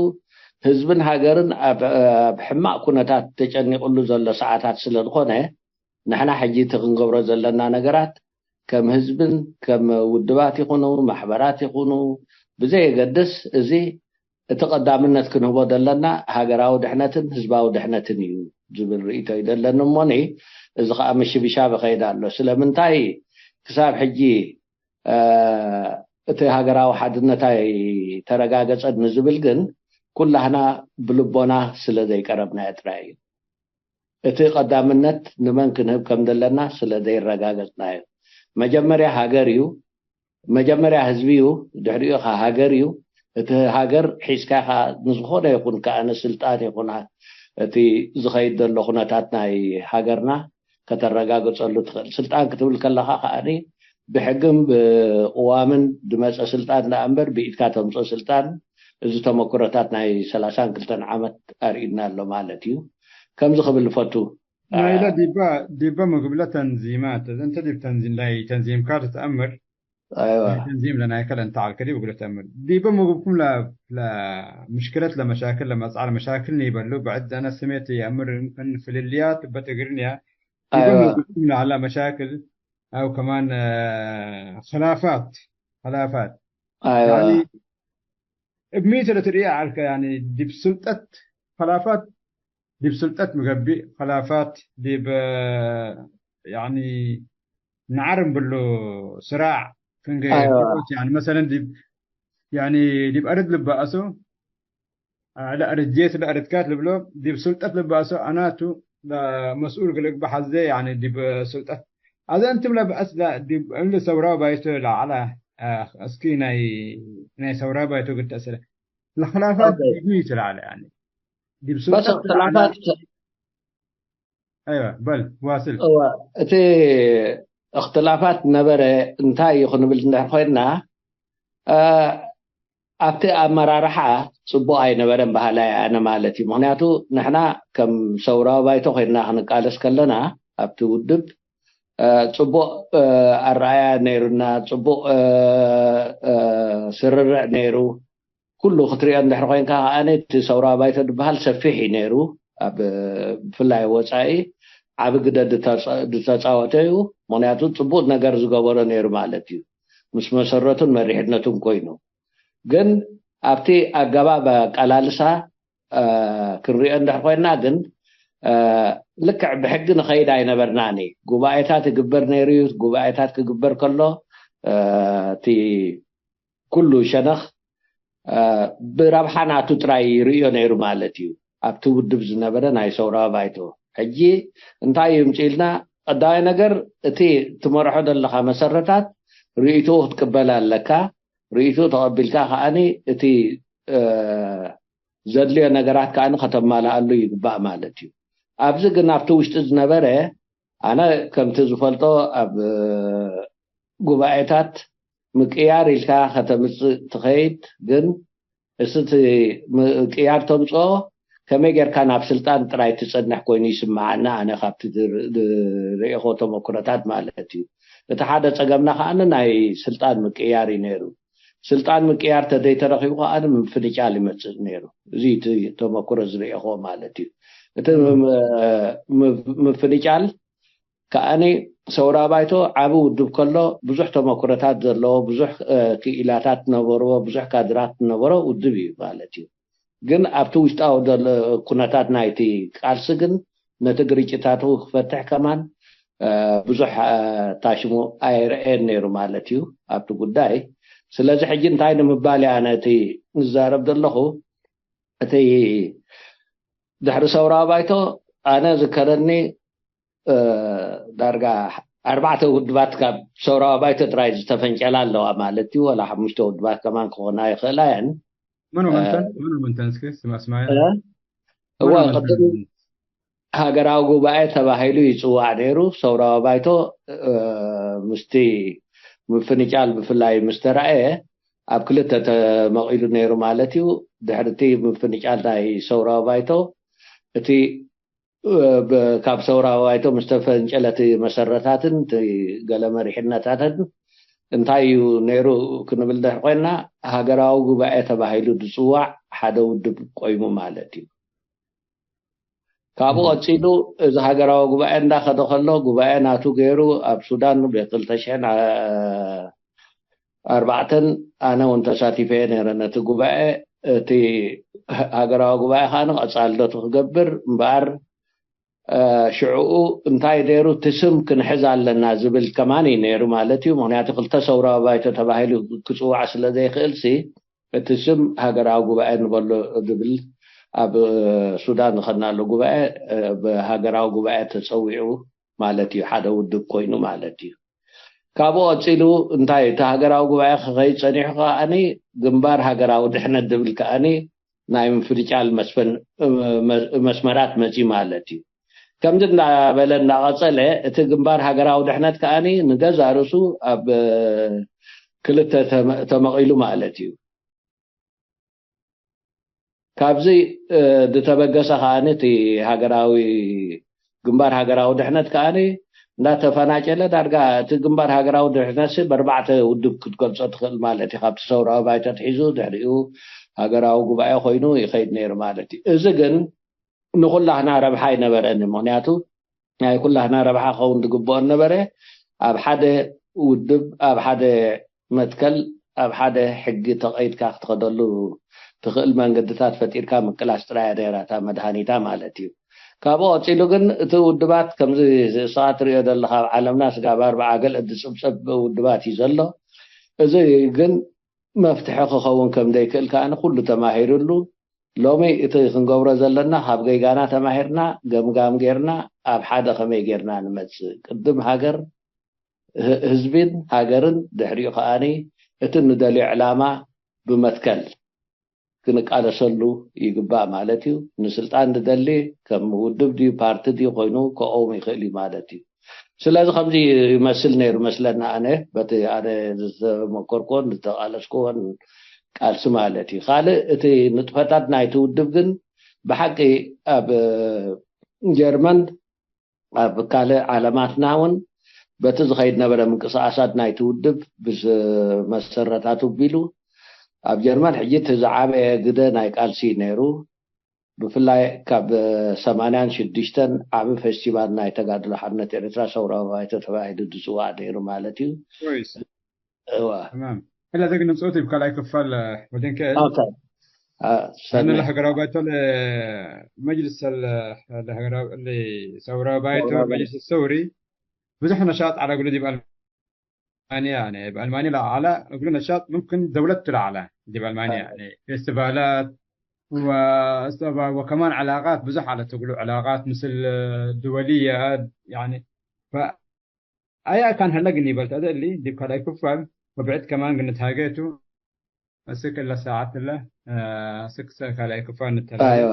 ህዝብን ሃገርን ኣብ፣ ኣብ ሕማቕ ኩነታት ተጨኒቑሉ ዘሎ ሰዓታት ስለ ዝኾነ፣ ንሕና ሕጂ እቲ ክንገብሮ ዘለና ነገራት ከም ህዝብን ከም ውድባት ይኹኑ፣ ማሕበራት ይኹኑ፣ ብዘየገድስ፣ እዚ እቲ ቀዳምነት ክንህቦ ዘለና ሃገራዊ ድሕነትን ህዝባዊ ድሕነትን እዩ ዝብል ርእይቶ እዩ ዘለኒ። እሞኒ፣ እዚ ኸኣ ምሽብሻብ ይኸይድ ኣሎ። ስለምንታይ ክሳብ ሕጂ፣ እ፣ እቲ ሃገራዊ ሓድነት ኣይተረጋገጸን ንዝብል ግን፣ ኩላህና ብልቦና ስለ ዘይቀረብናዮ ጥራይ እዩ። እቲ ቀዳምነት ንመን ክንህብ ከም ዘለና ስለ ዘይረጋገጽናዮ። መጀመርያ ሃገር እዩ። መጀመርያ ህዝቢ እዩ፣ ድሕሪኡ ከ ሃገር እዩ። እቲ ሃገር ሒዝካ ኢኻ ንዝኾነ ይኹን ከኣ ንስልጣን ይኹን እቲ ዝኸይድ ዘሎ ኩነታት ናይ ሃገርና ከተረጋግጸሉ ትኽእል። ስልጣን ክትብል ከለኻ ከኣኒ ብሕግን ብቅዋምን ዝመጸ ስልጣን ደኣ እምበር ብኢድካ ተምጽኦ ስልጣን፣ እዚ ተመኩሮታት ናይ ሰላሳን ክልተን ዓመት ኣርእዩና ኣሎ ማለት እዩ። ከምዚ ክብል እፈቱ። ናይለ ዲበ፣ ዲበ ምግብለ ተንዚማት፣ እንተ ዲብ ተንዚም፣ ናይ ተንዚምካ ትትአምር፣ ኣይዋ። ናይ ተንዚም ለናይከ ለእንተ ዐልከ ዲብ እግሉ ተአምር። ዲበ ምግብኩም ለ-፣ ለምሽክለት ለመሻክል ለመጽዓ ለመሻክል ኒበሉ፣ ብዕድ አነ ስሜት የአምር እን ፍልልያት እበ ትግርኛ፣ ዲበ ኣይዋ። ምግብኩም ለዐለ መሻክል፣ አው ከማን፣ አ፣ ኸላፋት፣ ኸላፋት። አይዋ። ያኒ እብ ሚ ተ ለትርእየ ዐልከ፣ ያኒ ዲብ ስልጠት፣ ከላፋት ዲብ ስልጠት ምገብእ፣ ከላፋት ዲብ፣ ያኒ ነዓር እምብሉ ስራዕ ፍንጌ አይዋ። ዲቦት፣ ያኒ መሰለን ዲብ፣ ያኒ ዲብ አርድ ልበአሶ፣ ለአርድ ጄስ ለአርድ ካት ልብሎ፣ ዲብ ስልጠት ልበአሶ አናቱ ለመስኡል እግል እግበእ ሐዜ፣ ያኒ ዲብ ስልጠት አዘ እንትም ለበአስ ለ-፣ ዲብ እሊ ሰውራዊ ባይቶ ለዐለ፣ አ፣ እስኪ ናይ፣ ናይ ሰውራዊ ባይቶ እግል ተአስለ። ለክላፋት ኦኬ። ዲብ ሚ ቱ ለዐለ፣ ያኒ ዲብ በስ ስልጠት ለዐለ። እክትላፋት፣ አይወ፣ በል ዋስል። እወ፣ እቲ እክትላፋት ነበረ። እንታይ እዩ ክንብል እንድሕር ኮይንና፣ አ፣ ኣብቲ ኣመራርሓ ጽቡቕ ኣይነበረን በሃላይ ኣነ ማለት እዩ። ምኽንያቱ ንሕና ከም ሰውራዊ ባይቶ ኮይንና ክንቃለስ ከለና ኣብቲ ውድብ፣ እ፣ ጽቡቕ፣ እ፣ ኣረኣእያ ነይሩና፣ ጽቡቕ፣ እ፣ እ፣ ስርርዕ ነይሩ። ኩሉ ክትሪኦ እንድሕር ኮይንካ ከኣ እቲ ሰውራዊ ባይቶ ዝበሃል ሰፊሕ እዩ ነይሩ። ኣብ፣ ብፍላይ ወጻኢ ዓቢ ግደ ዝተጸ-፣ ዝተጻወተ እዩ። ምኽንያቱ ጽቡቕ ነገር ዝገበሮ ነይሩ ማለት እዩ። ምስ መሰረቱን መሪሕነቱን ኮይኑ። ግን ኣብቲ ኣገባብ ኣቀላልሳ፣ እ፣ ክንሪኦ እንድሕር ኮይና ግን፣ እ፣ ልክዕ ብሕጊ ንኸይድ ኣይነበርናን። ጉባኤታት ይግበር ነይሩ እዩ። ጉባኤታት ክግበር ከሎ፣ እ፣ እቲ ኩሉ ሸነኽ፣ እ፣ ብረብሓ ናቱ ጥራይ ይርእዮ ነይሩ ማለት እዩ። ኣብቲ ውድብ ዝነበረ ናይ ሰውራዊ ባይቶ። ሕጂ እንታይ ይምጽእ ኢልና፣ ቀዳማይ ነገር እቲ ትመርሖ ዘለኻ መሰረታት ርእይቶ ክትቅበል ኣለካ። ርእይቶ ተቐቢልካ ከኣኒ እቲ፣ እ፣ ዘድልዮ ነገራት ከኣኒ ከተማልኣሉ ይግባእ ማለት እዩ። ኣብዚ ግን ኣብቲ ውሽጢ ዝነበረ፣ ኣነ ከምቲ ዝፈልጦ ኣብ፣ እ፣ ጉባኤታት ምቅያር ኢልካ ከተምጽእ ትኸይድ፣ ግን እስቲ ምቅያር ተምጽኦ ከመይ ጌርካ ናብ ስልጣን ጥራይ ትጸንሕ ኮይኑ ይስምዓኒ፣ ኣነ ካብቲ ዝር-፣ ዝርእየኮ ተመክሮታት ማለት እዩ። እቲ ሓደ ጸገምና ከኣ ናይ ስልጣን ምቅያር እዩ ነይሩ። ስልጣን ምቅያር ተደይተረኺቡ ከኣ ምፍንጫል ይመጽእ ነይሩ። እዚ እቲ ተመክሮ ዝርእየኮ ማለት እዩ። እቲ ም-፣ ም-፣ ምፍንጫል ከኣኒ ሰውራ ባይቶ ዓቢ ውድብ ከሎ ብዙሕ ተመክሮታት ዘለዎ፣ ብዙሕ፣ እ፣ ክኢላታት ነበርዎ፣ ብዙሕ ካድራት ነበሮ ውድብ እዩ ማለት እዩ። ግን ኣብቲ ውሽጣዊ ዘሎ ኩነታት ናይቲ ቃልሲ ግን ነቲ ግርጭታቱ ክፈትሕ ከማን፣ እ፣ ብዙሕ፣ እ፣ ታሽሙ ኣይረአየን ነይሩ ማለት እዩ ኣብቲ ጉዳይ። ስለዚ ሕጂ እንታይ ንምባል እየ ኣነ እቲ ዝዛረብ ዘለኹ፣ እቲ ድሕሪ ሰውራ ባይቶ ኣነ ዝከረኒ እ፣ ዳርጋ ኣርባዕተ ውድባት ካብ ሰውራዊ ባይቶ ጥራይ ዝተፈንጨላ ኣለዋ ማለት እዩ። ወላ ሓሙሽተ ውድባት ከማን ክኾና ይኽእላ እየን። መን እ፣ ወመንተን? መን ወመንተን? እስኪ ስማ-፣ ስማያ። እ፣ መን እወ፣ ወመንተን? ቅድም ሃገራዊ ጉባኤ ተባሂሉ ይጽዋዕ ነይሩ። ሰውራዊ ባይቶ፣ እ፣ ምስቲ ምፍንጫል ብፍላይ ምስ ተራእየ ኣብ ክልተ ተመቒሉ ነይሩ ማለት እዩ። ድሕርቲ ምፍንጫል ናይ ሰውራዊ ባይቶ እቲ ብ-፣ ካብ ሰውራዊ ባይቶ ምስ ተፈንጨለት መሰረታትን እቲ ገለ መሪሕነታትን እንታይ እዩ ነይሩ ክንብል እንድሕር ኮይና፣ ሃገራዊ ጉባኤ ተባሂሉ ዝጽዋዕ ሓደ ውድብ ቆይሙ ማለት እዩ። ካብኡ እም። ቀጺሉ እዚ ሃገራዊ ጉባኤ እንዳኸደ ከሎ፣ ጉባኤ ናቱ ገይሩ ኣብ ሱዳን ብ ክልተ ሽሕን ኣርባዕተን ኣነ እውን ተሳቲፈ ነይረ ነቲ ጉባኤ። እቲ ሃገራዊ ጉባኤ ከኣ ቀጻልነቱ ክገብር እምበኣር፣ እ፣ ሽዕኡ እንታይ ነይሩ፣ እቲ ስም ክንሕዝ ኣለና ዝብል ከማን እዩ ነይሩ ማለት እዩ። ምክንያቱ ክልተ ሰውራዊ ባይቶ ተባሂሉ ክጽዋዕ ስለ ዘይክእልሲ፣ እቲ ስም ሃገራዊ ጉባኤ ንበሎ ዝብል ኣብ፣ እ፣ ሱዳን ዝኸድናሉ ጉባኤ፣ እ፣ ብሃገራዊ ጉባኤ ተጸዊዑ ማለት እዩ፣ ሓደ ውድብ ኮይኑ ማለት እዩ። ካብኡ ቀጺሉ እንታይ፣ እቲ ሃገራዊ ጉባኤ ክኸይድ ጸኒሑ ከኣኒ፣ ግንባር ሃገራዊ ድሕነት ዝብል ከኣኒ ናይ ምፍንጫል መስፈን-፣ መ-፣ መስመራት መጺ ማለት እዩ። ከምዚ እንዳበለ እንዳቐጸለ፣ እቲ ግንባር ሃገራዊ ድሕነት ከኣኒ ንገዛእ ርእሱ ኣብ ክልተ ተመ-፣ ተመቒሉ ማለት እዩ። ካብዚ፣ እ፣ ዝተበገሰ ከኣኒ እቲ ሃገራዊ፣ ግንባር ሃገራዊ ድሕነት ከኣኒ እንዳተፈናጨለ፣ ዳርጋ እቲ ግንባር ሃገራዊ ድሕነትሲ በርባዕተ ውድብ ክትገልጾ ትኽእል ማለት እዩ። ካብቲ ሰውራዊ ባይቶ ኣትሒዙ ድሕሪኡ ሃገራዊ ጉባኤ ኮይኑ ይኸይድ ነይሩ ማለት እዩ። እዚ ግን ንኹላህና ረብሓ ኣይነበረን። ምኽንያቱ ናይ ኩላህና ረብሓ ክኸውን ዝግብኦ ነበረ። ኣብ ሓደ ውድብ፣ ኣብ ሓደ መትከል፣ ኣብ ሓደ ሕጊ ተቐይድካ ክትኸደሉ ትኽእል መንገድታት ፈጢርካ ምቅላስ ጥራይ እያ ነይራ እታ መድሃኒታ ማለት እዩ። ካብኡ ቀጺሉ ግን እቲ ውድባት ከምዚ እስኻ ትርእዮ ዘለኻ ኣብ ዓለምና ስጋብ ኣርብዓ ገልአ ዝጽብጸብ ውድባት እዩ ዘሎ። እዚ ግን መፍትሒ ክኸውን ከም ዘይክእል ከኣ ኩሉ ተማሂሩሉ። ሎሚ እቲ ክንገብሮ ዘለና፣ ካብ ጌጋና ተማሂርና፣ ገምጋም ጌርና፣ ኣብ ሓደ ከመይ ጌርና ንመጽእ፣ ቅድም ሃገር፣ ህ-፣ ህዝብን ሃገርን፣ ድሕሪኡ ከኣኒ እቲ ንደልዮ ዕላማ ብመትከል ክንቃለሰሉ ይግባእ ማለት እዩ። ንስልጣን ዝደሊ ከም ውድብ ድዩ ፓርቲ ድዩ ኮይኑ ክቀውም ይኽእል እዩ ማለት እዩ። ስለዚ ከምዚ ይመስል ነይሩ መስለኒ፣ ኣነ በቲ ኣነ ዝተመከርኩዎን ዝተቃለስኩዎን ቃልሲ ማለት እዩ። ካልእ እቲ ንጥፈታት ናይቲ ውድብ ግን ብሓቂ ኣብ ጀርመን ኣብ ካልእ ዓለማትና እውን በቲ ዝኸይድ ነበረ ምንቅስቃሳት ናይቲ ውድብ ምስ መሰረታቱ ቢሉ ኣብ ጀርመን ሕጂ እቲ ዝዓበየ ግደ ናይ ቃልሲ ነይሩ። ብፍላይ ካብ ሰማንያን ሽዱሽተን ዓቢ ፌስቲቫል ናይ ተጋድሎ ሓርነት ኤርትራ ሰውራዊ ባይቶ ተባሂሉ ዝጽዋዕ ነይሩ ማለት እዩ። ኮይስ። እዋ። ተማም። እለ ዘግ ንምጽኡት እብ ካልኣይ ክፋል ወዲንከ ኦኬ። አ፣ እነ ሰኒ። ለሀገራዊ ባይቶ ለመጅልስ ለ-፣ ለሀገራዊ፣ ለሰውራዊ ባይቶ፣ ሰውራዊ ባይቶ። መጅልስ ሰውሪ ብዙሕ ነሻጥ ዐለ እግሉ ዲብ አልማንያ፣ ያኒ፣ እብ አልማንያ ለዐለ እግሉ ነሻጥ ምምክን ደውለት ለዐለ ዲብ አልማንያ፣ አይ። ያኒ፣ ፌስቲቫላት ወአስተባ-፣ ወከማን ዐላቃት ብዙሕ ዐለት እግሉ፣ ዐላቃት ምስል ድወልየ፣ ያኒ፣ ፈ-፣ አያ ካን ሀለ ግን ይበልት አደ እሊ ዲብ ካልኣይ ክፋል ወብዕድ ከማን ግን ንትሃጌ ቱ። እስክ እለ ሳዐት እለ፣ አ፣ እስክ ሰ-፣ ካልኣይ ክፋል ንተላለ። አይዋ።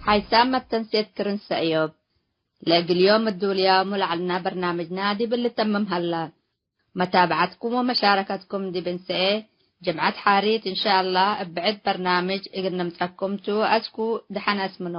ሓይሳም መተንሴት ክርን ሰእዮብ። ለእግል ዮም እዱልያሙ ለዐልና በርናምጅና ዲብ ልተምም ሀላ። መታብዐትኩም ወመሻረከትኩም ዲብ እንሰኤ ጅምዐት ሓሪት እንሻአላህ እብ ብዕድ በርናምጅ እግል ነምጸኩም ቱ። አስኩ ደሐን አስምኖ።